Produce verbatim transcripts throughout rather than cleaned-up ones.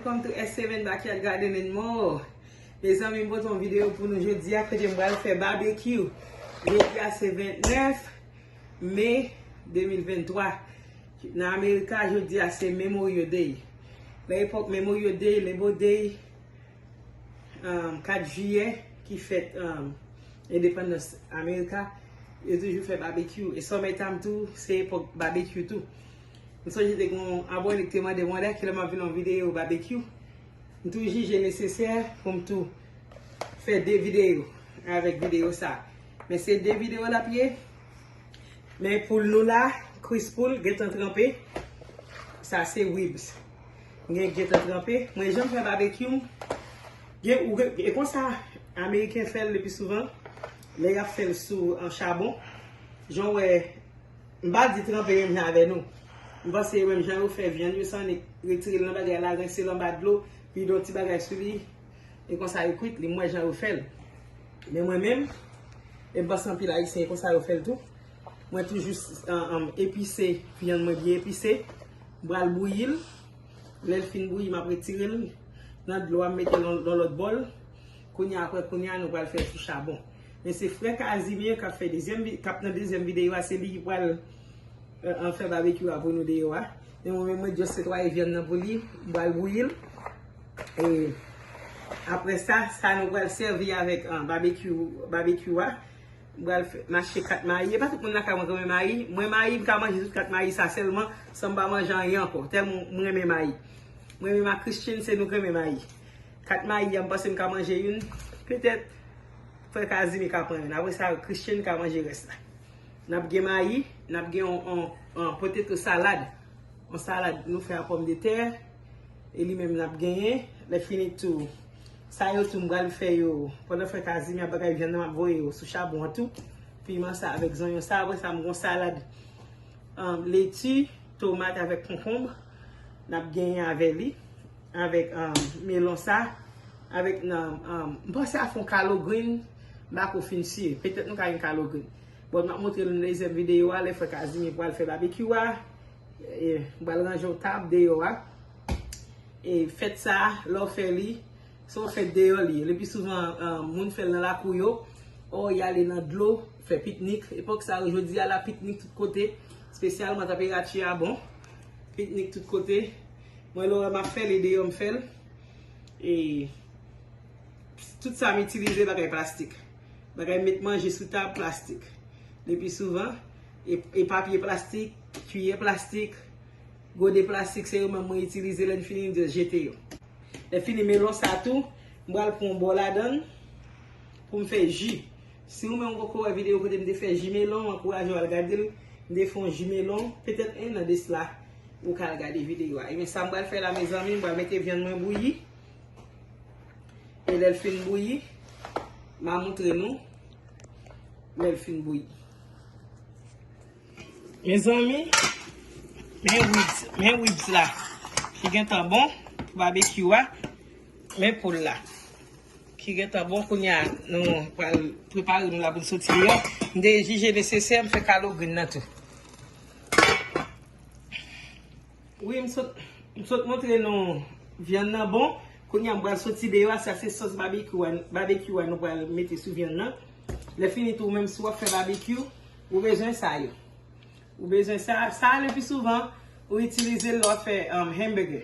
Welcome to S seven Backyard Garden and More. Mezanmi, m pote yon videyo pou nou jodi a kote m pral fè babekyou. Jodi a se vennèf me de mil venntwa. Nan Amerika, jodi a se Memorial Day. Nan epòk Memorial Day, Labor Day, um, kat jiyè, ki fèt, um, endepandans Amerika, yo toujou fè babekyou. E summertime tou, se epòk babekyou tou. M sonje te gen yon abòne ki te mande m, "Wanda, kilè m ap vin yon videyo babekyou?" M tou jije nesesè pou m tou fè de videyo avèk videyo sa. Men se de videyo l ap ye. Men poul nou la, Chris Poul, gentan tranpe. Sa se ribs. Gen gentan tranpe. Mwen janm fè babekyou. Gen, ou gen, e konsa, Ameriken fè l le pi souvan. Lè y ap fè l sou, an chabon. Jan w wè, m pa di tranpe menm jan avè nou. M panse yo menm jan yo fè vyann yo, sa annik retire l nan bagay la, rense l anba dlo, vide yon ti bagay sou li. E konsa yo kwit li, m wè jan yo fè l. Men mwen menm, e m panse anpil Ayisyen, e konsa yo fè l tou. Mwen toujou, an, an, epise, vyann mwen byen epise. M pral bouyi l. Lè l fin bouyi, m ap retire l nan dlo a, m mete l nan, nan lòt bòl. Kounye a, apre kounye a, nou pral fè l sou chabon. Men se frè Casimir k ap fè dezyèm vi-, k ap nan dezyèm videyo a, se li ki pral, e, an fè babekyou a pou nou deyò a. Men mwen menm, mwen just netwaye vyann nan pou li, m pral bouyi l. E apre sa, sa nou pral sèvi avèk, an, babekyou, babekyou a. M pral fè, m achte kat mayi. E pa tout moun nan kay mwen renmen mayi. Mwen, mayi, m ka manje tout kat mayi sa sèlman, san m pa manje anyen ankò. Tèlman m renmen mayi. Mwen menm ak Christian, se nou k renmen mayi. Kat mayi a, m panse m ka manje youn. Petèt, frè Casimir ka pran youn. Apre sa, Christian ka manje rès la. N ap gen mayi, n ap gen yon, yon, yon potato salad. Yon salad nou fè a pòmdetè. E li menm n ap genyen. Lè fini tou, sa yo tou m pral fè yo. Pandan frè Casimir ap bagay vyann nan, m ap voye yo sou chabon an tou. Piman sa avèk zonyon sa. Apre sa, m gon salad, um, leti, tomat avèk konkonb. N ap genyen avè li. Avèk, um, melon sa. Avèk nan, um, m panse a fè yon kalogrin. M pa ko fin si. Petèt nou ka gen kalogrin. Bon, m ap montre nou nan dezyèm videyo a, lè frè Casimir pral fè babekyou a. E, m pral ranje yon tab deyò a. E fèt sa, lè w fè li, se yon fèt deyò li ye. Le pi souvan, e, moun fè l nan lakou yo, o y ale nan dlo, fè piknik. Epòk sa yo, jodi a la, piknik tout kote, espesyalman tanperati a bon. Piknik tout kote. Mwen, lè w wè m ap fè li deyò, m fè l. E tout sa m itilize bagay plastik. Bagay met manje sou tab, plastik. Le pi souvan, e, e papye plastik, kiyè plastik, gode plastik, se yo menm mwen itilize, lè n fini, m just jete yo. Lè fini, melon sa tou, m pral pran yon bò ladan l pou m fè ji. Si ou menm ou poko wè videyo kote m te fè ji melon, m ankouraje w al gade l. M te fè yon ji melon, petèt en an de sila, ou ka al gade videyo a. Ebyen, sa m pral fè la, mezanmi, m pral mete vyann mwen bouyi. E lè l fin bouyi, m a montre nou lè l fin bouyi. Mezanmi, men ribs, men ribs la ki gentan bon pou babekyou a. Men poul la ki gentan bon. Kounye a, nou pral prepare nou la pou n soti deyò. M te jije nesesè, m fè kalogrin nan tou. Wi, m sot, m sot montre nou vyann nan bon. Kounye a, m pral soti deyò a. Sa se sòs babekyou a, babekyou a nou pral mete sou vyann nan. Lè fini tou, ou menm si w ap fè babekyou, ou bezwen sa yo. Ou bezwen sa. Sa, le pi souvan, ou itilize l lè w ap fè, um, hamburger.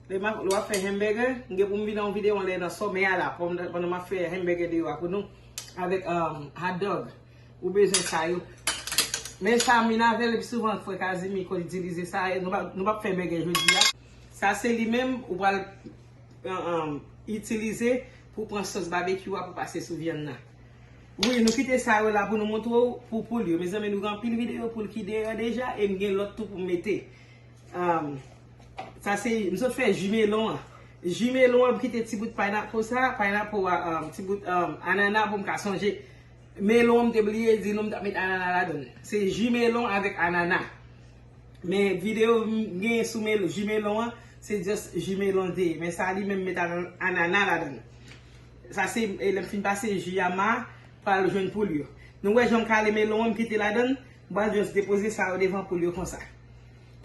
Lè m ap, lè w ap fè hamburger, m gen pou m vin nan yon videyo anlè nan sòmè a la, pandan, pandan m ap fè hamburger deyò a pou nou, avèk, um, hot dog. Ou bezwen sa yo. Men sa m vin avè l, le pi souvan, frè Casimir konn itilize sa, nou p ap, nou p ap fè burger jodi a. Sa se li menm, ou pral, um, um, itilize pou pran sòs babekyou a pou pase sou vyann nan. Wi, nou kite sa yo la pou nou montre w pou poul yo. Mezanmi, nou gen anpil videyo poul ki deyò deja, e m gen lòt tou pou m mete. Um, sa se, m sot fè ji melon an. Ji melon an, m kite ti bout pineapple sa, pineapple a, um, ti bout, um, anana pou m ka sonje. Melon an, m te bliye di nou, m t ap met anana ladan l. Se ji melon avèk anana. Men videyo m genyen sou mel-, ji melon an, se just ji melon te ye. Men sa li menm met anan-, anana ladan l. Sa se, e lè m fin pase ji a, m a pral jwenn poul yo. Nou wè jan m kale melon an, m kite ladan l, m pral just depoze sa yo devan poul yo konsa.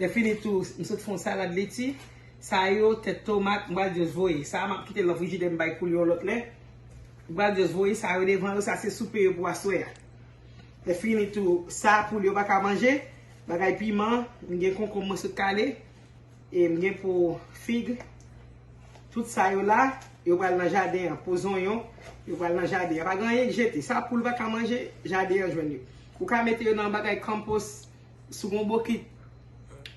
Lè fini tou, m sot fè yon salad leti, Sa yo, tèt tomat, m pral just voye. Sa a, m ap kite l nan frijidè, m bay poul yo yon lòt lè. M pral just voye sa yo devan yo, sa se soupe yo pou aswè a. Lè fini tou, sa poul yo pa ka manje, bagay piman, m gen konkonm mwen sot kale, e m gen po fig. Tout sa yo la, yo pral nan jaden an. Po zonyon, yo pral nan jaden an. Pa gen anyen k jete. Sa poul pa ka manje, jaden an jwenn yo. Ou ka mete yo nan bagay konpòs, si w gen yon bokit,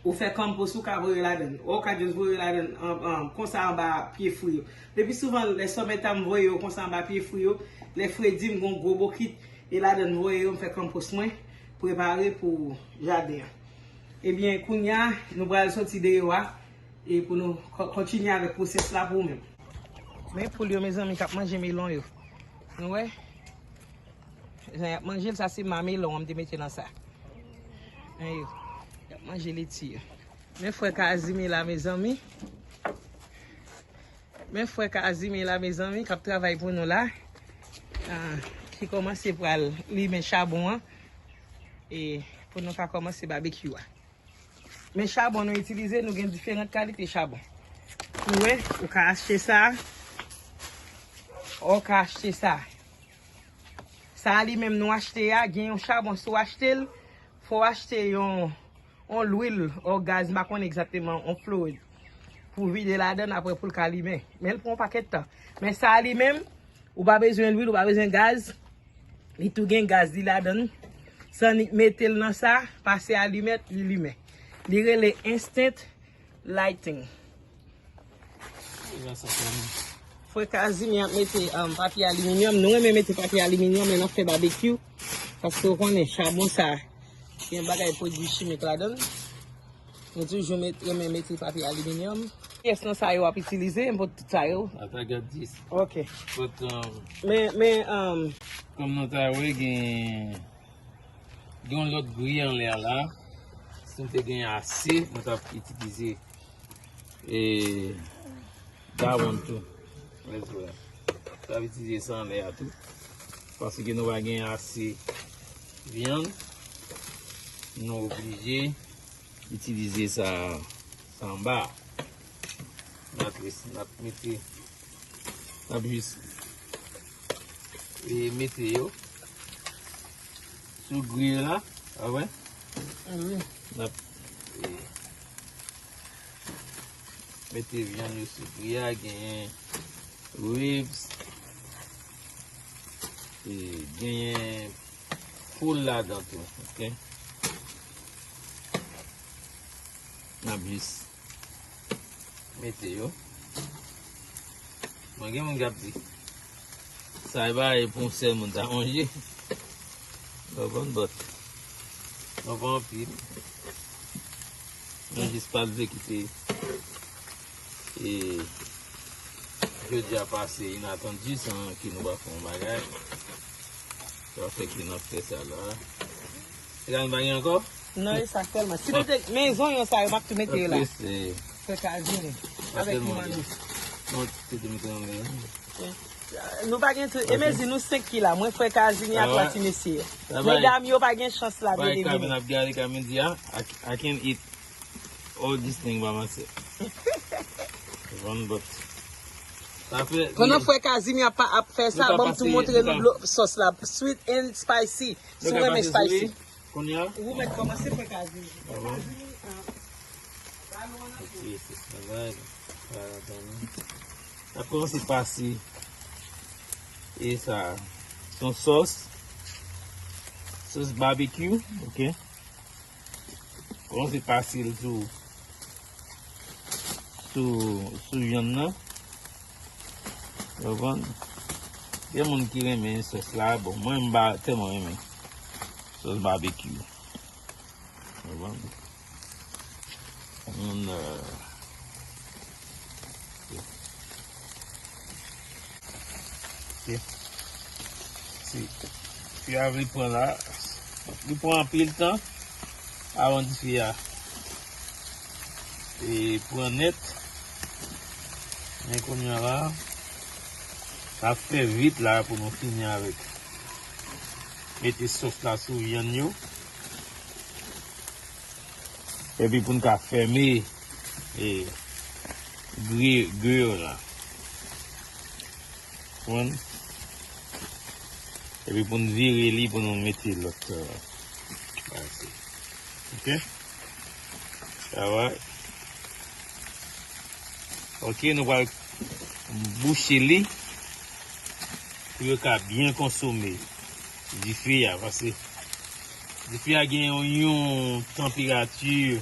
ou fè konpòs, ou ka voye yo ladan l. Ou ka just voye yo ladan l, an, an, konsa anba pye fwi yo. Lepi souvan, lè sòmèt a m voye yo konsa anba pye fwi yo, lè fredi m gen yon gwo bokit, e ladan l m voye yo, m fè konpòs mwen, prepare pou jaden an. Ebyen, kounye a, nou pral soti deyò a, e pou nou ko-, kontinye avèk pwosès la pou ou menm. Men poul yo, mezanmi, k ap manje melon yo. Nou wè? Jan y ap manje l, sa se ma melon an m te mete nan sa. Men yo, y ap manje leti yo. Men frè Kazimi la, mezanmi. Men frè Kazimi la, mezanmi, k ap travay pou nou la. Ah, ki kòmanse pral limen chabon an. E pou nou ka kòmanse babekyou a. Men chabon nou itilize, nou gen diferan kalite chabon. Ou wè, ou ka achte sa. Ou ka achte sa. Sa a li menm nou achte a, gen yon chabon, si w achte l, fò w achte yon, yon lwil, yon gaz, m pa konnen egzakteman, yon fluid, pou vide ladan l, apre pou l ka limen. Men l pran yon pakèt tan. Men sa a li menm, ou pa bezwen lwil, ou pa bezwen gaz. Li tou gen gaz li ladan l. Sa annik mete l nan sa, pase alimèt, li limen. Li rele instant lighting. Frè Kazimi ap mete, um, papye aliminyòm. Nou renmen mete papye aliminyòm lè n ap fè babekyou. Paske w konnen chabon sa gen bagay pwodui chimik ladan l. Nou toujou met, renmen mete papye aliminyòm. Pyès nan sa yo w ap itilize, m pot tout sa yo. Ata gad dis. Ok. But, um, men, men, um, kòm nou ta wè, gen, gen yon lòt gri anlè a la. Si m te gen ase, mwen t ap itilize, e, that one too. Let's go. T ap itilize sa anlè a tou. Paske nou pa gen ase vyann. Nou oblije itilize sa, sa anba a. N ap res-, n ap mete, n ap jis, e, mete yo sou griye la, a wè? Wi. N ap, e, mete vyann yo sou griye a, genyen ribs, e, genyen poul ladan tou, ok? N ap jis mete yo. Mwen gen moun k ap di, sa e pa e pou yon sèl moun ta manje. Ou konprann, but nou pa anpil. Mwen jis pa t vle kite, e, jodi a pase inatandi san ke nou pa fè yon bagay. Sa fè ke n ap fè sa la. Sila nou pa gen ankò? Non, e sa sèlman. Si nou te, men zonyon sa yo, m ap tou mete yo la. Frè Kazini. Avèk piman dous. Non, se te mete nan men. Nou pa gen tou. E mezi nou senk ki la. Mwen, frè Kazini ak lòt ti mesye. Medam yo pa gen chans la, byen eme. N ap gade kamera a, I, I can eat all this thing by myself. One but. Sa fè. Pandan frè Kazimi ap, ap fè sa, ban m tou montre nou dlo sòs la. Sweet and spicy. Si w renmen spicy. Kounye a? Ou mèt kòmanse frè Kazimi. Frè Kazimi, ah, ba nou ann. Ok, se travay. Sa la, tann. N ap kòmanse pase. E sa, se yon sòs. Sòs babekyou, ok. Kòmanse pase l sou, sou, sou vyann nan. Ou konprann? Gen moun ki renmen sòs la, bon, mwen m pa tèlman renmen sòs babekyou. Ou konprann? Moun, euh, Ok. Se, se, fi a vle pran la. Li pran anpil tan avan di fi a e pran nèt. Men kounye a la, n ap fè vit la pou nou fini avèk. Mete sòs la sou vyann yo. Epi pou n ka fèmen, e, gre, gre yo la. Konprann? Epi pou n vire li, pou nou mete lòt, euh, bagay. Ok? Alright. Ok, nou pral bouche li pou yo ka byen konsome dife a, paske dife a gen yon, yon tanperati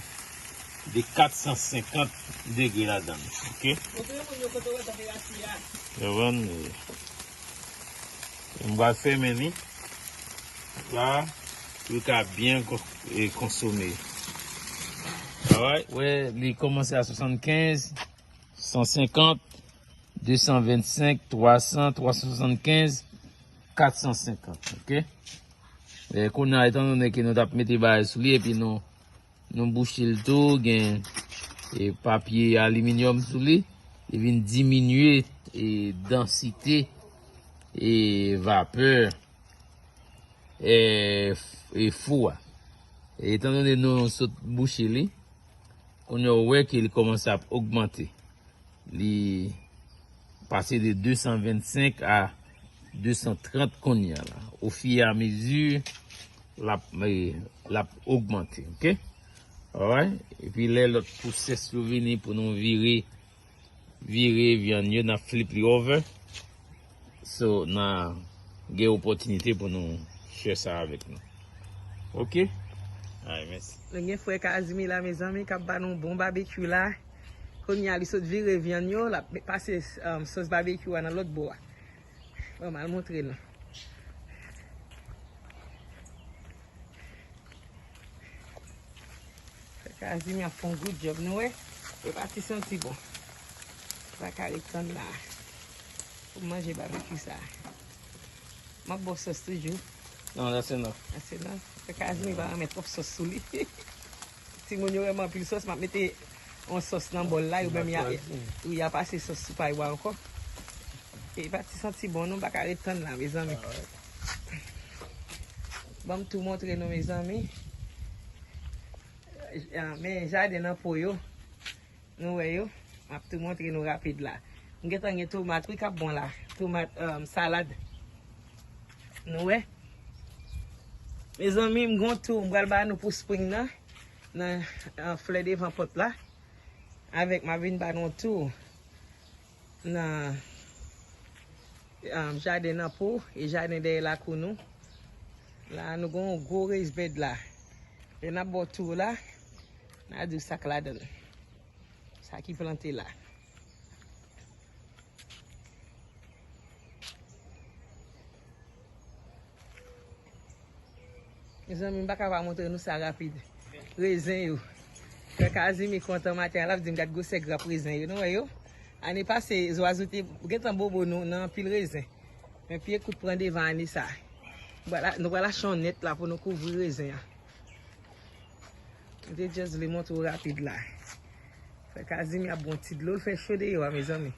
de kat san senkant degre ladan l, ok? Ou konprann? M pral fèmen li la, pou l ka byen kon-, e, konsome. Alright, wè, li kòmanse a swasannkenz, san senkant, de san vennsenk, twa san, twa san swasannkenz, kat san senkant, ok? E, kounye a, etan donnen ke nou t ap mete bagay sou li, epi nou, nou bouche l tou, gen, e, papye aliminyòm sou li, li vin diminye, e, dansite, e, vapè, e, f-, e, fou a. E, etan donnen nou sot bouche li, kounye a ou wè ke li kòmanse ap ogmante. Li pase de de san vennsenk a de san trant kounye a la. Ofiramezi, l ap, e, l ap ogmante, ok? Alright? Epi lè lòt pwosès yo vini pou nou vire, vire vyann yo, n ap flip li over. So, n a gen opòtinite pou nou share sa avèk nou. Ok? Alright, mèsi. Nou gen frè Kazimi la, mezanmi, k ap ba nou bon babekyou la. Kounye a, li sot vire vyann yo, l ap pase, um, sòs babekyou a nan lòt bò a. Bon, m al montre nou. Frè Kazimi ap fè yon good job, nou wè. E pati santi bon. Pa ka ret tann la. Pou m manje babekyou sa. M ap ba w sòs toujou. Non, that's enough. That's enough. Frè Kazimi pa renmen twòp sòs sou li. Timoun yo renmen anpil sòs, m ap mete yon sòs nan bòl la, yo menm y a, wi, y a pase sòs sou pay wa ankò. E pati santi bon, nou pa ka ret tann la, mezanmi. Ban m tou montre nou, mezanmi. Men jaden nan po yo. Nou wè yo. M ap tou montre nou rapid la. M gentan gen tomat, wi, k ap bon la. Tomat, um, salad. Nou wè? Mezanmi, m gon tou, m pral ba nou pou spring nan, nan, uh, flè devan pòt la. Avèk m ap vin ba nou tou. Nan, um, jaden nan po e jaden dèyè lakou nou. La, nou gon yon gwo raised bed la. Lè n ap ba w tou la, n a di w sa k ladan l. Sa ki plante la. Mezanmi, m pa ka pa montre nou sa rapid. Rezen yo. Frè Kazimi kontan maten an, l ap di m gad gwosè grap rezen yo. Nou wè yo? Ane pase, zwazo te gentan bobo nou nan anpil rezen. Men pye kout pran devan ane sa. Nou pral, nou pral achte yon nèt la pou nou kouvri rezen an. M te just vle montre w rapid la. Frè Kazimi ap bon ti dlo, l fè cho deyò a, mezanmi.